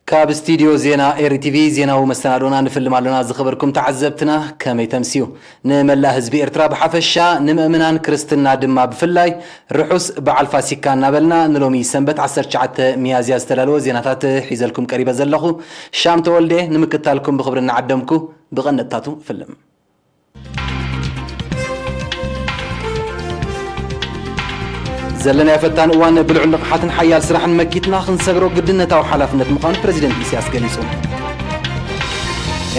ካብ ስቱድዮ ዜና ኤሪ ቲቪ ዜናዊ መሰናዶና ንፍልም ኣለና። ዝኸበርኩም ተዓዘብትና፣ ከመይ ተምስዩ? ንመላእ ህዝቢ ኤርትራ ብሓፈሻ፣ ንምእምናን ክርስትና ድማ ብፍላይ፣ ርሑስ በዓል ፋሲካ እናበልና፣ ንሎሚ ሰንበት ዓሰርተ ትሽዓተ ሚያዝያ ዝተዳለወ ዜናታት ሒዘልኩም ቀሪበ ዘለኹ ሻም ተወልደ፣ ንምክታልኩም ብኽብሪ እናዓደምኩ፣ ብቐንድታቱ ፍልም። ዘለናዮ ፈታን እዋን ብልዑል ንቕሓትን ሓያል ስራሕን መኪትና ክንሰግሮ ግድነታዊ ሓላፍነት ምዃኑ ፕረዚደንት ኢሳያስ ገሊጹ።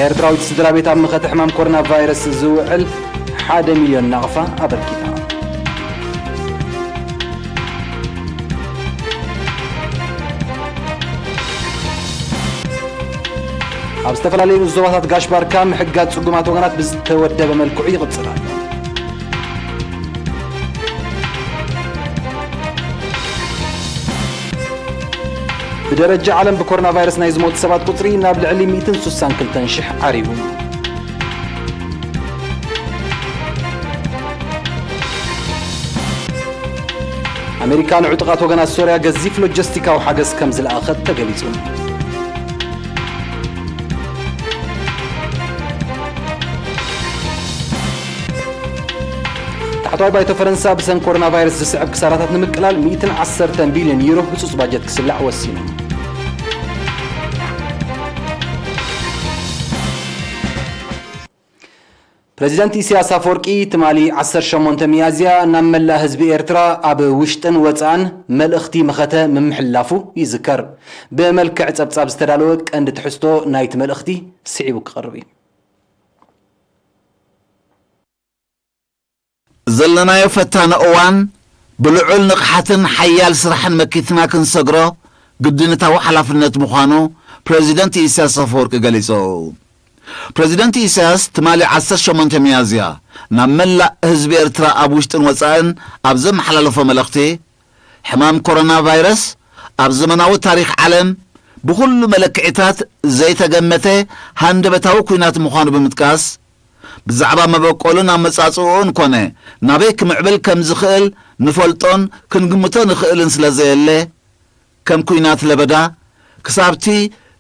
ኤርትራዊት ስድራ ቤት ኣብ መኸተ ሕማም ኮሮና ቫይረስ ዝውዕል ሓደ ሚልዮን ናቕፋ ኣበርኪታ። ኣብ ዝተፈላለዩ ዞባታት ጋሽ ባርካ ምሕጋዝ ጽጉማት ወገናት ብዝተወደበ መልክዑ ይቕጽል ኣሎ። ብደረጃ ዓለም ብኮሮና ቫይረስ ናይ ዝሞቱ ሰባት ቁጽሪ ናብ ልዕሊ ሚእትን ስሳን ክልተን ሽሕ ዓሪቡ። ኣሜሪካ ንዕጡቓት ወገናት ሶርያ ገዚፍ ሎጂስቲካዊ ሓገዝ ከም ዝለኣኸት ተገሊጹ። ታሕተዋይ ባይቶ ፈረንሳ ብሰንኪ ኮሮና ቫይረስ ዝስዕብ ክሳራታት ንምቅላል ሚእትን ዓሰርተን ቢልዮን ዩሮ ህጹጽ ባጀት ክስላዕ ወሲኑ። ፕረዚደንት ኢሳያስ ኣፈወርቂ ትማሊ ዓሰርተ ሸሞንተ ሚያዝያ ናብ መላእ ህዝቢ ኤርትራ ኣብ ውሽጥን ወጻእን መልእኽቲ መኸተ ምምሕልላፉ ይዝከር። ብመልክዕ ጸብጻብ ዝተዳለወ ቀንዲ ትሕዝቶ ናይቲ መልእኽቲ ስዒቡ ክቐርብ እዩ። ዘለናዮ ፈታኒ እዋን ብልዑል ንቕሓትን ሓያል ስራሕን መኪትና ክንሰግሮ ግድነታዊ ሓላፍነት ምዃኑ ፕረዚደንት ኢሳያስ ኣፈወርቂ ገሊጹ። ፕረዚደንት ኢሳያስ ትማሊ ዓሰርተ ሸሞንተ ሚያዝያ ናብ መላእ ህዝቢ ኤርትራ ኣብ ውሽጥን ወጻእን ኣብ ዘመሓላለፎ መልእኽቲ፣ ሕማም ኮሮና ቫይረስ ኣብ ዘመናዊ ታሪኽ ዓለም ብኹሉ መለክዒታት ዘይተገመተ ሃንደበታዊ ኲናት ምዃኑ ብምጥቃስ፣ ብዛዕባ መበቆሉን ኣመጻጽእኡን ኮነ ናበይ ክምዕብል ከም ዝኽእል ንፈልጦን ክንግምቶ ንኽእልን ስለ ዘየለ፣ ከም ኲናት ለበዳ፣ ክሳብቲ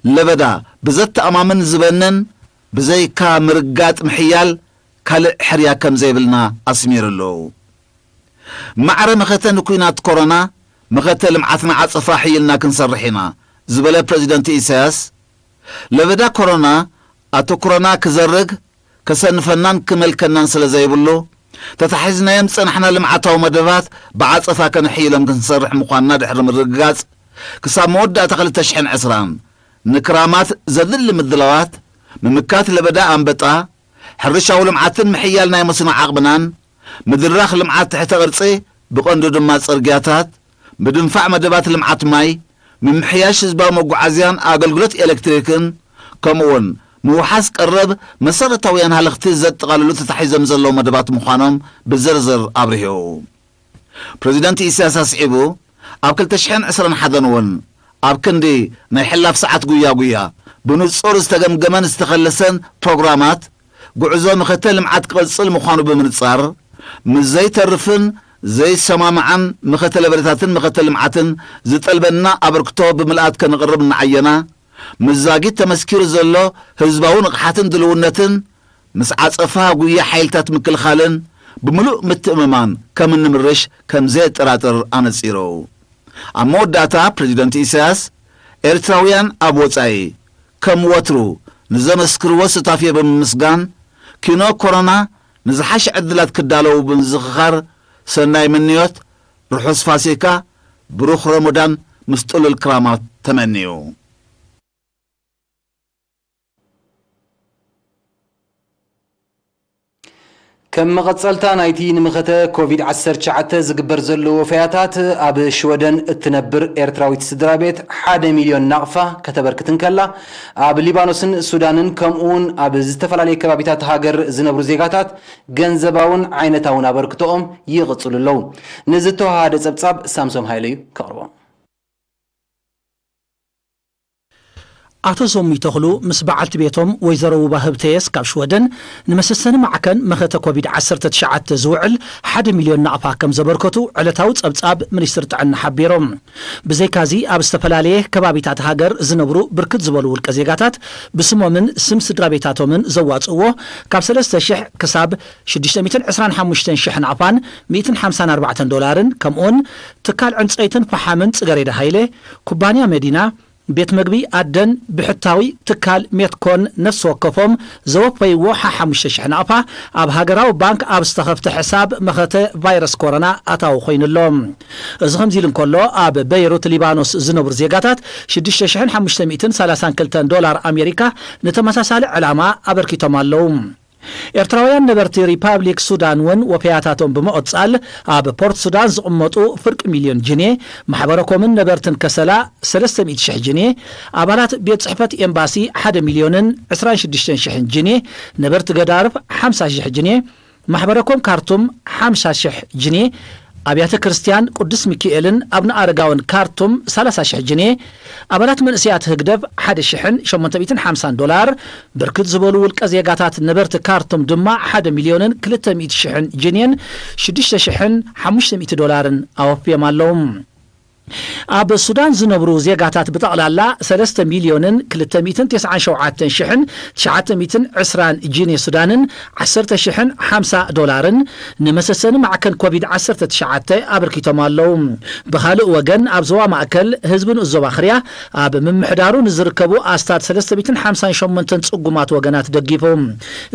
ለበዳ ብዘተኣማምን ዝበንን ብዘይካ ምርጋጥ ምሕያል ካልእ ሕርያ ከም ዘይብልና ኣስሚርሉ። ማዕረ መኸተ ንኲናት ኮሮና፣ መኸተ ልምዓትና ዓጸፋ ሕይልና ክንሰርሕ ኢና ዝበለ ፕረዚደንት ኢሳያስ፣ ለበዳ ኮሮና ኣተኩሮና ክዘርግ፣ ከሰንፈናን ክመልከናን ስለ ዘይብሉ፣ ተታሒዝናዮም ዝጸናሕና ልምዓታዊ መደባት ብዓጸፋ ከነሕይሎም ክንሰርሕ ምዃንና ድሕሪ ምርግጋጽ፣ ክሳብ መወዳእታ ክልተ ሽሕን ዕስራን ንክራማት ዘድሊ ምድላዋት፣ ምምካት ለበዳ ኣንበጣ፣ ሕርሻዊ ልምዓትን ምሕያል ናይ መስኖ ዓቕምናን፣ ምድራኽ ልምዓት ትሕተ ቅርጺ፣ ብቐንዱ ድማ ጽርግያታት፣ ምድንፋዕ መደባት ልምዓት ማይ፣ ምምሕያሽ ህዝባዊ መጓዓዝያን ኣገልግሎት ኤሌክትሪክን፣ ከምኡውን ምውሓስ ቀረብ መሰረታውያን ሃለኽቲ ዘጠቓልሉ ተታሒዞም ዘለዉ መደባት ምዃኖም ብዝርዝር ኣብሪሁ። ፕረዚደንት ኢሳያስ ኣስዒቡ፣ ኣብ ክልተ ሽሕን ዕስራን ሓደን እውን ኣብ ክንዲ ናይ ሕላፍ ሰዓት ጉያ ጉያ ብንጹር ዝተገምገመን ዝተኸለሰን ፕሮግራማት ጉዕዞ መኸተ ልምዓት ክቕጽል ምዃኑ ብምንጻር፣ ምስ ዘይተርፍን ዘይሰማማዓን መኸተ ለበዳታትን መኸተ ልምዓትን ዝጠልበና ኣበርክቶ ብምልኣት ከነቕርብ እናዓየና፣ ምስ ዛጊት ተመስኪሩ ዘሎ ህዝባዊ ንቕሓትን ድልውነትን፣ ምስ ዓጸፋ ጉያ ሓይልታት ምክልኻልን ብምሉእ ምትእምማን ከም እንምርሽ ከም ዘየጠራጥር ኣነጺሩ። ኣብ መወዳእታ ፕረዚደንት ኢሳያስ፣ ኤርትራውያን ኣብ ወጻኢ ከም ወትሩ ንዘመስክርዎ ሱታፌ ብምምስጋን፣ ኪኖ ኮሮና ንዝሓሸ ዕድላት ክዳለዉ ብምዝኽኻር፣ ሰናይ ምንዮት፣ ርሑስ ፋሲካ፣ ብሩኽ ረመዳን ምስ ጥሉል ክራማት ተመንዩ። ከም መቐጸልታ ናይቲ ንምኸተ ኮቪድ ዓሰርተ ትሽዓተ ዝግበር ዘሎ ወፈያታት፣ ኣብ ሽወደን እትነብር ኤርትራዊት ስድራ ቤት ሓደ ሚልዮን ናቕፋ ከተበርክት እንከላ፣ ኣብ ሊባኖስን ሱዳንን ከምኡውን ኣብ ዝተፈላለዩ ከባቢታት ሃገር ዝነብሩ ዜጋታት ገንዘባውን ዓይነታውን ኣበርክቶኦም ይቕጽሉ ኣለዉ። ንዝተወሃደ ጸብጻብ ሳምሶም ሃይለ እዩ ከቕርቦ። ኣቶ ዞሚ ተኽሉ ምስ በዓልቲ ቤቶም ወይዘሮ ውባ ህብተየስ ካብ ሽወደን ንመሰሰኒ ማዕከን መኸተ ኮቪድ ዓሰርተ ትሽዓተ ዝውዕል ሓደ ሚልዮን ናቕፋ ከም ዘበርከቱ ዕለታዊ ጸብጻብ ሚኒስትሪ ጥዕና ሓቢሮም። ብዘይካዚ ኣብ ዝተፈላለየ ከባቢታት ሃገር ዝነብሩ ብርክት ዝበሉ ውልቀ ዜጋታት ብስሞምን ስም ስድራ ቤታቶምን ዘዋጽእዎ ካብ ሰለስተ ሽሕ ክሳብ ሽዱሽተ ሚእትን ዕስራን ሓሙሽተን ሽሕ ናቕፋን ሚእትን ሓምሳን ኣርባዕተን ዶላርን ከምኡውን ትካል ዕንጸይትን ፈሓምን ጽገሬዳ ሃይለ፣ ኩባንያ መዲና፣ ቤት መግቢ ኣደን ብሕታዊ ትካል ሜትኮን ነፍሲ ወከፎም ዘወፈይዎ ሓሓሙሽተ ሽሕ ናቕፋ ኣብ ሃገራዊ ባንክ ኣብ ዝተኸፍተ ሕሳብ መኸተ ቫይረስ ኮሮና ኣታዊ ኮይኑሎ። እዚ ከምዚ ኢሉ እንከሎ ኣብ በይሩት ሊባኖስ ዝነብሩ ዜጋታት ሽዱሽተ ሽሕን ሓሙሽተ ሚእትን ሰላሳን ክልተን ዶላር ኣሜሪካ ንተመሳሳሊ ዕላማ ኣበርኪቶም ኣለዉ። ኤርትራውያን ነበርቲ ሪፓብሊክ ሱዳን እውን ወፈያታቶም ብምቕጻል ኣብ ፖርት ሱዳን ዝቕመጡ ፍርቂ ሚልዮን ጅኔ፣ ማሕበረኮምን ነበርትን ከሰላ ሰለስተ ሚእቲ ሽሕ ጅኔ፣ ኣባላት ቤት ጽሕፈት ኤምባሲ ሓደ ሚልዮንን ዕስራን ሽዱሽተን ሽሕን ጅኔ፣ ነበርቲ ገዳርፍ ሓምሳ ሽሕ ጅኔ፣ ማሕበረኮም ካርቱም ሓምሳ ሽሕ ጅኔ፣ ኣብያተ ክርስቲያን ቅዱስ ሚኪኤልን ኣብነ ኣረጋውን ካርቱም ሰላሳ ሽሕ ጅኔ፣ ኣባላት መንእሰያት ህግደፍ ሓደ ሽሕን ሸሞንተ ሚእትን ሓምሳን ዶላር፣ ብርክት ዝበሉ ውልቀ ዜጋታት ነበርቲ ካርቱም ድማ ሓደ ሚልዮንን ክልተ ሚእቲ ሽሕን ጅኔን ሽዱሽተ ሽሕን ሓሙሽተ ሚእቲ ዶላርን ኣወፍዮም ኣለዉ። ኣብ ሱዳን ዝነብሩ ዜጋታት ብጠቕላላ ሰለስተ ሚልዮንን ክልተ ሚእትን ተስዓን ሸውዓተን ሽሕን ትሽዓተ ሚእትን ዕስራን ጂኔ ሱዳንን ዓሰርተ ሽሕን ሓምሳ ዶላርን ንመሰሰኒ ማዕከን ኮቪድ ዓሰርተ ትሽዓተ ኣበርኪቶም ኣለዉ። ብኻልእ ወገን፣ ኣብ ዞባ ማእከል ህዝቢ ንኡስ ዞባ ክርያ ኣብ ምምሕዳሩ ንዝርከቡ ኣስታት ሰለስተ ሚእትን ሓምሳን ሸሞንተን ጽጉማት ወገናት ደጊፉ።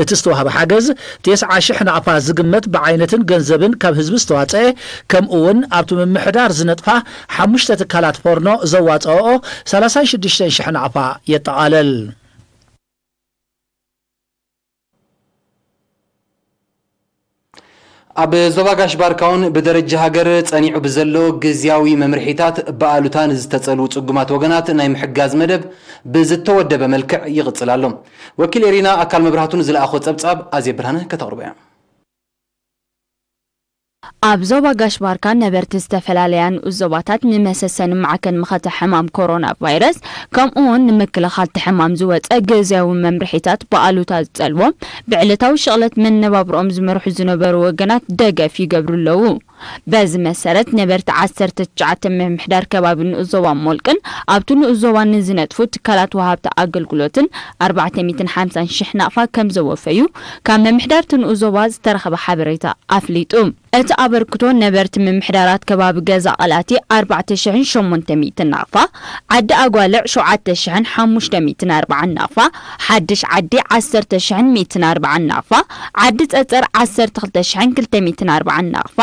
እቲ ዝተዋህበ ሓገዝ ተስዓ ሽሕ ናቕፋ ዝግመት ብዓይነትን ገንዘብን ካብ ህዝቢ ዝተዋጸአ፣ ከምኡ እውን ኣብቲ ምምሕዳር ዝነጥፋ ሓሙሽተ ትካላት ፎርኖ ዘዋጸኦ ሰላሳን ሽዱሽተን ሽሕ ናቕፋ የጠቓልል። ኣብ ዞባ ጋሽ ባርካውን ብደረጃ ሃገር ጸኒዑ ብዘሎ ግዝያዊ መምርሒታት ብኣሉታ ንዝተጸልዉ ጽጉማት ወገናት ናይ ምሕጋዝ መደብ ብዝተወደበ መልክዕ ይቕጽል ኣሎ። ወኪል ኤሪና ኣካል መብራህቱ ንዝለኣኾ ጸብጻብ ኣዜ ብርሃነ ከተቕርቦ እያ። ኣብ ዞባ ጋሽ ባርካ ነበርቲ ዝተፈላለያ ንኡስ ዞባታት ንመሰሰኒ ማዕከን መኸተ ሕማም ኮሮና ቫይረስ ከምኡ እውን ንምክልኻል እቲ ሕማም ዝወፀ ግዝያዊ መምርሒታት ብኣሉታ ዝፀልዎም ብዕለታዊ ሸቕለት መነባብሮኦም ዝመርሑ ዝነበሩ ወገናት ደገፍ ይገብሩ ኣለዉ። በዚ መሰረት ነበርቲ ዓሰርተ ትሽዓተ ምምሕዳር ከባቢ ንኡስ ዞባ ሞልቅን ኣብቲ ንኡስ ዞባ ንዝነጥፉ ትካላት ወሃብቲ ኣገልግሎትን ኣርባዕተ ሚእትን ሓምሳን ሽሕ ናቕፋ ከም ዘወፈዩ ካብ ምምሕዳር እቲ ንኡስ ዞባ ዝተረኸበ ሓበሬታ ኣፍሊጡ። እቲ ኣበርክቶ ነበርቲ ምምሕዳራት ከባቢ ገዛ ቐላቲ ኣርባዕተ ሽሕን ሸሞንተ ሚእትን ናቕፋ፣ ዓዲ ኣጓልዕ ሸውዓተ ሽሕን ሓሙሽተ ሚእትን ኣርባዓን ናቕፋ፣ ሓድሽ ዓዲ ዓሰርተ ሽሕን ሚእትን ኣርባዓን ናቕፋ፣ ዓዲ ጸጸር ዓሰርተ ክልተ ሽሕን ክልተ ሚእትን ኣርባዓን ናቕፋ፣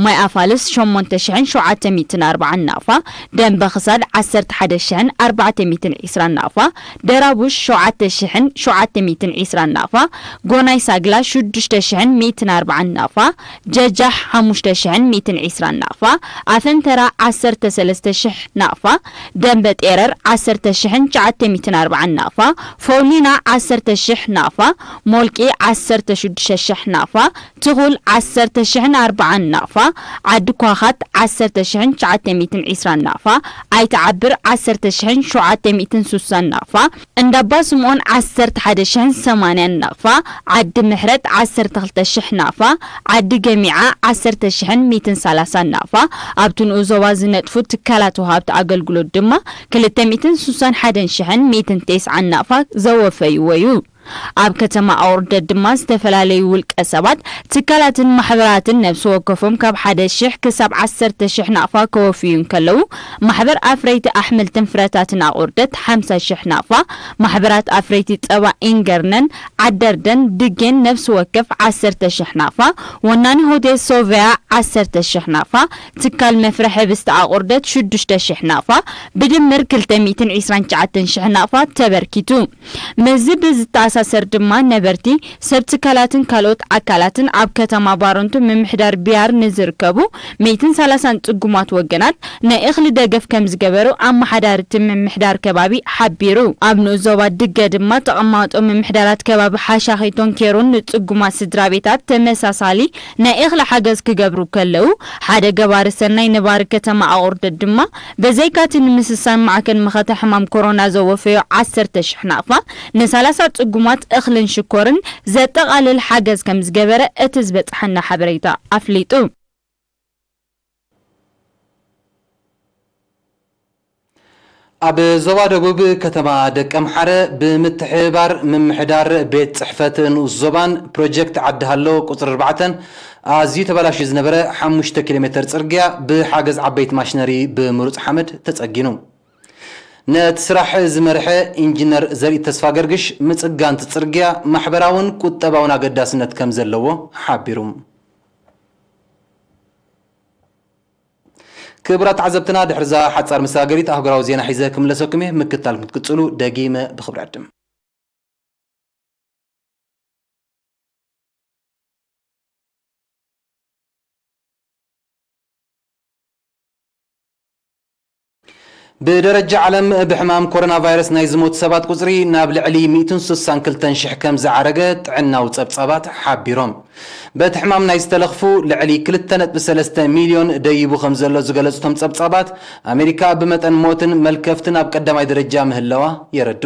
ማይ ኣፋልስ ሸሞንተ ሽሕን ሸውዓተ ሚእትን ኣርባዓን ናቕፋ፣ ደንበ ክሳድ ዓሰርተ ሓደ ሽሕን ኣርባዕተ ሚእትን ዕስራን ናቕፋ፣ ደራቡሽ ሸውዓተ ሽሕን ሸውዓተ ሚእትን ዕስራን ናቕፋ፣ ጎናይ ሳግላ ሽዱሽተ ሽሕን ሚእትን ኣርባዓን ናቕፋ፣ ጀጃሕ ሓሙሽተ ሽሕን ሚእትን ዕስራን ናቕፋ፣ ኣፈንተራ ዓሰርተ ሰለስተ ሽሕ ናቕፋ፣ ደንበ ጤረር ዓሰርተ ሽሕን ትሽዓተ ሚእትን ኣርባዓን ናቕፋ፣ ፎሊና ዓሰርተ ሽሕ ናቕፋ፣ ሞልቂ ዓሰርተ ሽዱሽተ ሽሕ ናቕፋ፣ ትኹል ዓሰርተ ሽሕን ኣርባዓን ናቕፋ፣ ዓዲ ኳኻት ዓሰርተ ሽሕን ትሽዓተ ሚእትን ዕስራን ናቕፋ፣ ኣይትዓብር ዓሰርተ ሽሕን ሸውዓተ ሚእትን ስሳን ናቕፋ፣ እንዳባ ስምኦን ዓሰርተ ሓደ ሽሕን ሰማንያን ናቕፋ፣ ዓዲ ምሕረት ዓሰርተ ክልተ ሽሕ ናቕፋ፣ ዓዲ ገሚዓ ዓሰርተ ሽሕን ሚእትን ሰላሳን ናቕፋ፣ ኣብቲ ንኡስ ዞባ ዝነጥፉ ትካላት ወሃብቲ ኣገልግሎት ድማ ክልተ ሚእትን ስሳን ሓደን ሽሕን ሚእትን ተስዓን ናቕፋ ዘወፈይዎ እዩ። ኣብ ከተማ ኣቑርደት ድማ ዝተፈላለዩ ውልቀ ሰባት፣ ትካላትን ማሕበራትን ነፍሲ ወከፎም ካብ ሓደ ሽሕ ክሳብ ዓሰርተ ሽሕ ናቕፋ ከወፍዩ እንከለዉ፣ ማሕበር ኣፍረይቲ ኣሕምልትን ፍረታትን ኣቑርደት ሓምሳ ሽሕ ናቕፋ፣ ማሕበራት ኣፍረይቲ ጸባ ኢንገርነን ዓደርደን ድጌን ነፍሲ ወከፍ ዓሰርተ ሽሕ ናቕፋ፣ ወናኒ ሆቴል ሶቨያ ዓሰርተ ሽሕ ናቕፋ፣ ትካል መፍረ ሕብስቲ ኣቑርደት ሽዱሽተ ሽሕ ናቕፋ፣ ብድምር ክልተ ሚእትን ዕስራን ትሽዓተን ሽሕ ናቕፋ ተበርኪቱ። ምስዚ ብዝተኣሳ ኣሰር ድማ ነበርቲ፣ ሰብ ትካላትን ካልኦት ኣካላትን ኣብ ከተማ ባረንቱ ምምሕዳር ቢያር ንዝርከቡ ሚእትን ሰላሳን ጽጉማት ወገናት ናይ እኽሊ ደገፍ ከም ዝገበሩ ኣመሓዳሪ እቲ ምምሕዳር ከባቢ ሓቢሩ። ኣብ ንኡስ ዞባ ድገ ድማ ተቐማጦ ምምሕዳራት ከባቢ ሓሻኺቶን ኬሮን ንጽጉማት ስድራ ቤታት ተመሳሳሊ ናይ እኽሊ ሓገዝ ክገብሩ ከለዉ፣ ሓደ ገባሪ ሰናይ ነባሪ ከተማ ኣቑርደት ድማ፣ በዘይካቲ ንምስሳን ማዕከን መኸተ ሕማም ኮሮና ዘወፈዮ ዓሰርተ ሽሕ ናቕፋ፣ ንሰላሳ ጽጉማት እኽልን ሽኮርን ዘጠቓልል ሓገዝ ከም ዝገበረ እቲ ዝበጽሓና ሓበሬታ ኣፍሊጡ። ኣብ ዞባ ደቡብ ከተማ ደቀምሓረ ብምትሕብባር ምምሕዳር ቤት ጽሕፈት ንኡስ ዞባን ፕሮጀክት ዓዲ ሃሎ ቁጽሪ ኣርባዕተን ኣዝዩ ተበላሽዩ ዝነበረ ሓሙሽተ ኪሎ ሜተር ጽርግያ ብሓገዝ ዓበይቲ ማሽነሪ ብምሩጽ ሓመድ ተጸጊኑ። ነቲ ስራሕ ዝመርሐ ኢንጂነር ዘርኢ ተስፋ ገርግሽ፣ ምጽጋንቲ ጽርግያ ማሕበራውን ቁጠባውን ኣገዳስነት ከም ዘለዎ ሓቢሩ። ክቡራት ተዓዘብትና፣ ድሕሪ እዛ ሓጻር መሰጋገሪት ኣህጉራዊ ዜና ሒዘ ክምለሰኩም እየ። ምክትታል ክትቅጽሉ ደጊመ ብኽብሪ ዕድም። ብደረጃ ዓለም ብሕማም ኮሮና ቫይረስ ናይ ዝሞቱ ሰባት ቁጽሪ ናብ ልዕሊ ሚእትን ስሳን ክልተን ሽሕ ከም ዝዓረገ ጥዕናዊ ጸብጻባት ሓቢሮም። በቲ ሕማም ናይ ዝተለኽፉ ልዕሊ ክልተ ነጥቢ ሰለስተ ሚልዮን ደይቡ ከም ዘሎ ዝገለጹ እቶም ጸብጻባት፣ ኣሜሪካ ብመጠን ሞትን መልከፍትን ኣብ ቀዳማይ ደረጃ ምህላዋ የረዱ።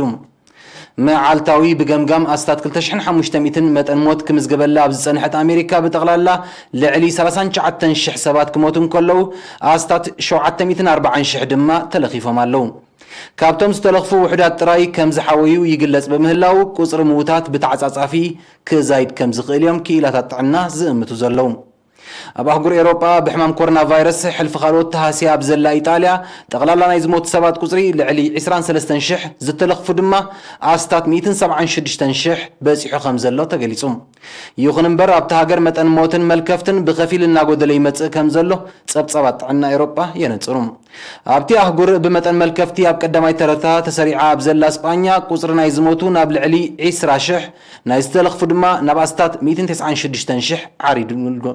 መዓልታዊ ብገምጋም ኣስታት ክልተ ሽሕን ሓሙሽተ ሚእትን መጠን ሞት ክምዝገበላ ኣብ ዝጸንሐት ኣሜሪካ፣ ብጠቕላላ ልዕሊ ሰላሳን ትሽዓተን ሽሕ ሰባት ክሞቱ እንከለዉ፣ ኣስታት ሸውዓተ ሚእትን ኣርባዓን ሽሕ ድማ ተለኺፎም ኣለዉ። ካብቶም ዝተለኽፉ ውሑዳት ጥራይ ከም ዝሓወዩ ይግለጽ ብምህላዉ፣ ቁጽሪ ምዉታት ብተዓጻጻፊ ክዛይድ ከም ዝኽእል እዮም ክኢላታት ጥዕና ዝእምቱ ዘለዉ። ኣብ ኣህጉር ኤውሮጳ ብሕማም ኮሮና ቫይረስ ሕልፊ ካልኦት ተሃስያ ኣብ ዘላ ኢጣልያ፣ ጠቕላላ ናይ ዝሞቱ ሰባት ቁጽሪ ልዕሊ ዕስራን ሰለስተን ሽሕ፣ ዝተለኽፉ ድማ ኣስታት ሚእትን ሰብዓን ሽዱሽተን ሽሕ በጺሑ ከም ዘሎ ተገሊጹ። ይኹን እምበር፣ ኣብታ ሃገር መጠን ሞትን መልከፍትን ብኸፊል እናጎደለ ይመጽእ ከም ዘሎ ጸብጻባት ጥዕና ኤውሮጳ የነጽሩ። ኣብቲ ኣህጉር ብመጠን መልከፍቲ ኣብ ቀዳማይ ተረታ ተሰሪዓ ኣብ ዘላ ስጳኛ፣ ቁጽሪ ናይ ዝሞቱ ናብ ልዕሊ ዕስራ ሽሕ፣ ናይ ዝተለኽፉ ድማ ናብ ኣስታት ሚእትን ተስዓን ሽዱሽተን ሽሕ ዓሪዱ ኣሎ።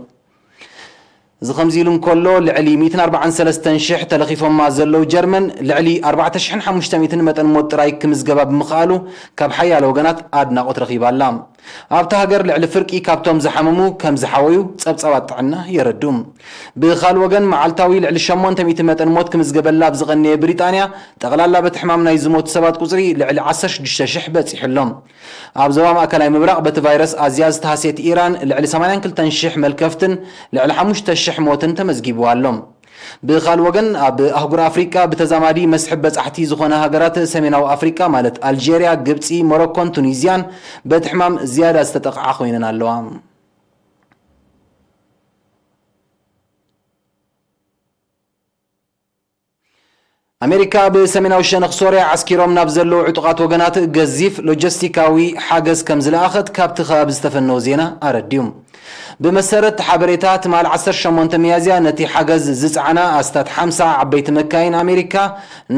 እዚ ከምዚ ኢሉ እንከሎ፣ ልዕሊ ሚእትን ኣርባዓን ሰለስተን ሽሕ ተለኺፎማ ዘለዉ ጀርመን፣ ልዕሊ ኣርባዕተ ሽሕን ሓሙሽተ ሚእትን መጠን ሞት ጥራይ ክምዝገባ ብምኽኣሉ፣ ካብ ሓያለ ወገናት ኣድናቖት ረኺባ ኣላ። ኣብታ ሃገር ልዕሊ ፍርቂ ካብቶም ዝሓመሙ ከም ዝሓወዩ ጸብጻባት ጥዕና የረዱ። ብኻልእ ወገን፣ መዓልታዊ ልዕሊ ሸሞንተ ሚእቲ መጠን ሞት ክምዝገበላ ኣብ ዝቐነየ ብሪጣንያ፣ ጠቕላላ በቲ ሕማም ናይ ዝሞቱ ሰባት ቁጽሪ ልዕሊ ዓሰርተ ሽዱሽተ ሽሕ በጺሑ ኣሎ። ኣብ ዞባ ማእከላይ ምብራቕ በቲ ቫይረስ ኣዝያ ዝተሃስየት ኢራን፣ ልዕሊ ሰማንያን ክልተን ሽሕ መልከፍትን ልዕሊ ሓሙሽተ ሽሕ ሞትን ተመዝጊብዋ ኣሎ። ብኻልእ ወገን፣ ኣብ ኣህጉር ኣፍሪቃ ብተዛማዲ መስሕብ በጻሕቲ ዝኾና ሃገራት ሰሜናዊ ኣፍሪቃ፣ ማለት ኣልጀርያ፣ ግብጺ፣ ሞሮኮን ቱኒዝያን፣ በቲ ሕማም ዝያዳ ዝተጠቕዓ ኮይነን ኣለዋ። ኣሜሪካ፣ ኣብ ሰሜናዊ ሸነኽ ሶርያ ዓስኪሮም ናብ ዘለዉ ዕጡቓት ወገናት ገዚፍ ሎጂስቲካዊ ሓገዝ ከም ዝለኣኸት ካብቲ ከባቢ ዝተፈነወ ዜና ኣረድዩ። ብመሰረት ሓበሬታ፣ ትማሊ ዓሰርተ ሸሞንተ ሚያዝያ ነቲ ሓገዝ ዝጸዓና ኣስታት ሓምሳ ዓበይቲ መካይን ኣሜሪካ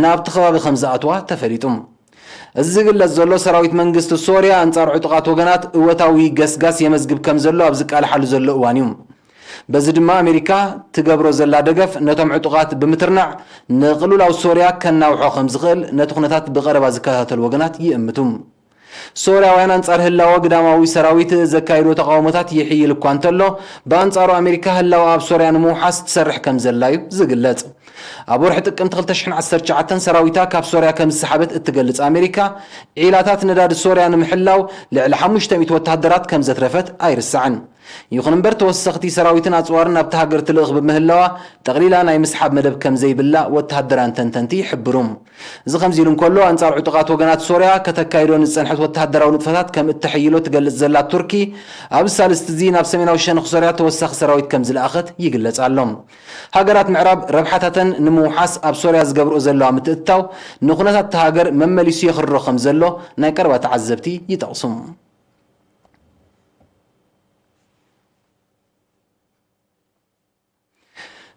ናብቲ ከባቢ ከም ዝኣትዋ ተፈሊጡ። እዚ ዝግለጽ ዘሎ፣ ሰራዊት መንግስቲ ሶርያ ኣንጻር ዕጡቓት ወገናት እወታዊ ገስጋስ የመዝግብ ከም ዘሎ ኣብ ዝቃልሓሉ ዘሎ እዋን እዩ። በዚ ድማ ኣሜሪካ ትገብሮ ዘላ ደገፍ ነቶም ዕጡቓት ብምትርናዕ ንቕልውላው ሶርያ ከናውሖ ከም ዝኽእል ነቲ ኩነታት ብቐረባ ዝከታተሉ ወገናት ይእምቱ። ሶርያውያን ኣንጻር ህላወ ግዳማዊ ሰራዊት ዘካይዶ ተቓውሞታት ይሕይል እኳ እንተሎ፣ ብኣንጻሩ ኣሜሪካ ህላወ ኣብ ሶርያ ንምውሓስ ትሰርሕ ከም ዘላ እዩ ዝግለጽ። ኣብ ወርሒ ጥቅምቲ ክልተ ሽሕን ዓሰርተ ትሽዓተን ሰራዊታ ካብ ሶርያ ከም ዝሰሓበት እትገልጽ ኣሜሪካ፣ ዒላታት ነዳዲ ሶርያ ንምሕላው ልዕሊ ሓሙሽተ ሚእቲ ወተሃደራት ከም ዘትረፈት ኣይርሳዕን። ይኹን እምበር፣ ተወሰኽቲ ሰራዊትን ኣጽዋርን ናብታ ሃገር ትልእኽ ብምህላዋ፣ ጠቕሊላ ናይ ምስሓብ መደብ ከም ዘይብላ ወተሃደራን ተንተንቲ ይሕብሩ። እዚ ከምዚ ኢሉ እንከሎ፣ ኣንጻር ዕጡቓት ወገናት ሶርያ ከተካይዶ ንዝጸንሐት ወተሃደራዊ ንጥፈታት ከም እተሐይሎ ትገልጽ ዘላ ቱርኪ፣ ኣብዚ ሳልስቲ እዚ ናብ ሰሜናዊ ሸነኽ ሶርያ ተወሳኺ ሰራዊት ከም ዝለኣኸት ይግለጽ ኣሎ። ሃገራት ምዕራብ ረብሓታተን ንምውሓስ ኣብ ሶርያ ዝገብርኦ ዘለዋ ምትእትታው፣ ንኹነታት እታ ሃገር መመሊሱ የኽርሮ ከም ዘሎ ናይ ቀረባ ተዓዘብቲ ይጠቕሱ።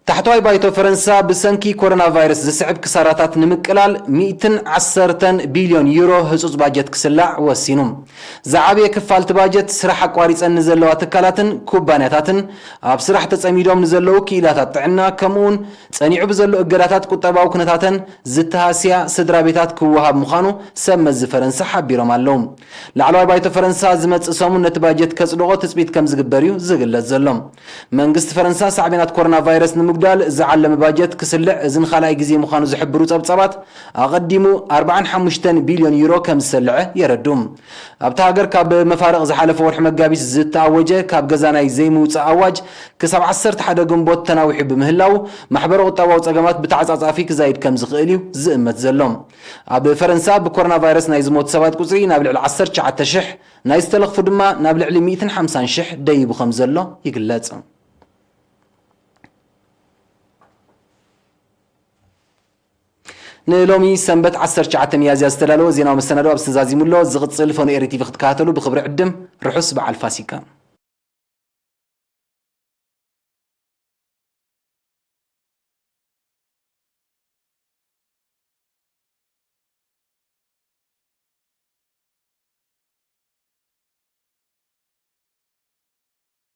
ታሕተዋይ ባይቶ ፈረንሳ ብሰንኪ ኮሮና ቫይረስ ዝስዕብ ክሳራታት ንምቅላል ሚእትን ዓሰርተን ቢልዮን ዩሮ ህጹጽ ባጀት ክስላዕ ወሲኑ። ዝዓበየ ክፋልቲ ባጀት ስራሕ ኣቋሪጸን ንዘለዋ ትካላትን ኩባንያታትን፣ ኣብ ስራሕ ተጸሚዶም ንዘለዉ ክኢላታት ጥዕና፣ ከምኡውን ጸኒዑ ብዘሎ እገዳታት ቁጠባዊ ኩነታተን ዝተሃስያ ስድራ ቤታት ክወሃብ ምዃኑ ሰብ መዚ ፈረንሳ ሓቢሮም ኣለዉ። ላዕለዋይ ባይቶ ፈረንሳ ዝመጽእ ሰሙን ነቲ ባጀት ከጽድቖ ትጽቢት ከም ዝግበር እዩ ዝግለጽ ዘሎ። መንግስቲ ፈረንሳ ሳዕቤናት ኮሮና ቫይረስ ንምጉዳል ዝዓለመ ባጀት ክስልዕ እዚ ንኻልኣይ ግዜ ምዃኑ ዝሕብሩ ጸብጻባት፣ ኣቐዲሙ ኣርባዓን ሓሙሽተን ቢልዮን ዩሮ ከም ዝሰልዐ የረዱ። ኣብታ ሃገር ካብ መፋርቕ ዝሓለፈ ወርሒ መጋቢት ዝተኣወጀ ካብ ገዛ ናይ ዘይምውጻእ ኣዋጅ ክሳብ ዓሰርተ ሓደ ግንቦት ተናዊሑ ብምህላው፣ ማሕበረ ቁጠባዊ ጸገማት ብተዓጻጻፊ ክዛይድ ከም ዝኽእል እዩ ዝእመት ዘሎ። ኣብ ፈረንሳ ብኮሮና ቫይረስ ናይ ዝሞቱ ሰባት ቁጽሪ ናብ ልዕሊ ዓሰርተ ትሽዓተ ሽሕ፣ ናይ ዝተለኽፉ ድማ ናብ ልዕሊ ሚእትን ሓምሳን ሽሕ ደይቡ ከም ዘሎ ይግለጽ። ንሎሚ ሰንበት ዓሰርተ ትሽዓተ ሚያዝያ ዝተዳለወ ዜናዊ መሰናዶ ኣብ ዝተዛዚሙ ኣሎ። ዝቕጽል ፈኑ ኤሪ ቲቪ ክትከታተሉ ብኽብሪ ዕድም። ርሑስ በዓል ፋሲካ።